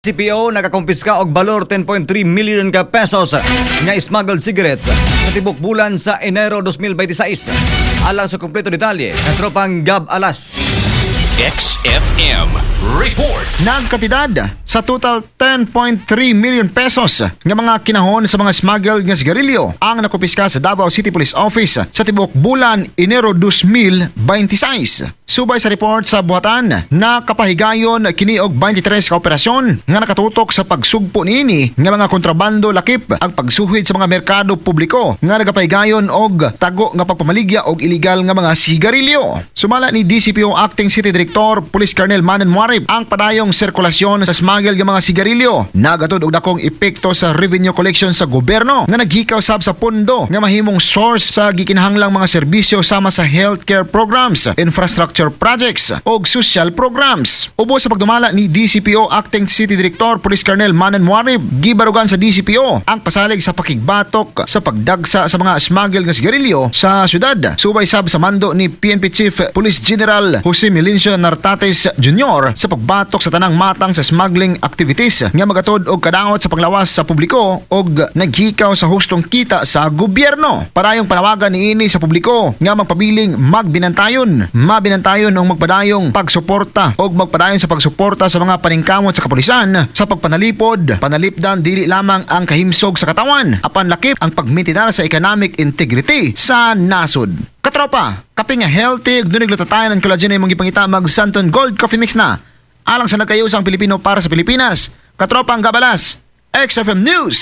CPO nakakumpiska og balor 10.3 million ka pesos nga smuggled cigarettes sa tibok bulan sa Enero 2026. Alang sa kumpleto detalye, katropang Gab Alas. XFM Report. Nagkatidad sa total 10.3 million pesos nga mga kinahon sa mga smuggled nga sigarilyo ang nakumpiska sa Davao City Police Office sa tibuok bulan Enero 2026. Subay sa report sa buhatan, nakapahigayon kini og 23 ka operasyon nga nakatutok sa pagsugpo niini nga mga kontrabando, lakip ang pagsuhid sa mga merkado publiko nga nagapahigayon og tago nga pagpamaligya og illegal nga mga sigarilyo. Sumala ni DCPO Acting City Director Police Colonel Manan Muarip, ang padayong sirkulasyon sa smuggle nga mga sigarilyo nagatod og dakong epekto sa revenue collection sa gobyerno nga naghikaw sab sa pondo nga mahimong source sa gikinahanglang mga serbisyo sama sa healthcare programs, infrastructure projects og social programs. Ubos sa pagdumala ni DCPO Acting City Director Police Colonel Manan Muarip, gibarugan sa DCPO ang pasalig sa pakigbatok sa pagdagsa sa mga smuggle nga sigarilyo sa syudad. Subay sab sa mando ni PNP Chief Police General Jose Melencio Nartatez Jr. sa pagbatok sa tanang matang sa smuggling activities nga magatod og kadaot sa panglawas sa publiko og naghikaw sa hustong kita sa gobyerno. Parayong panawagan niini sa publiko nga magpabiling magbinantayon, mabinantayon og magpadayong pagsuporta og magpadayon sa pagsuporta sa mga paningkamot sa kapulisan sa pagpanalipod, panalipdan dili lamang ang kahimsog sa katawan apan lakip ang pagmintinar sa economic integrity sa nasod. Katropa, kape nga healthy ug dunay glutathione and collagen imong gipangita, mag Santon Gold Coffee Mix na. Alang sa nagkayusang Pilipino para sa Pilipinas. Katropang Gabalas, XFM News.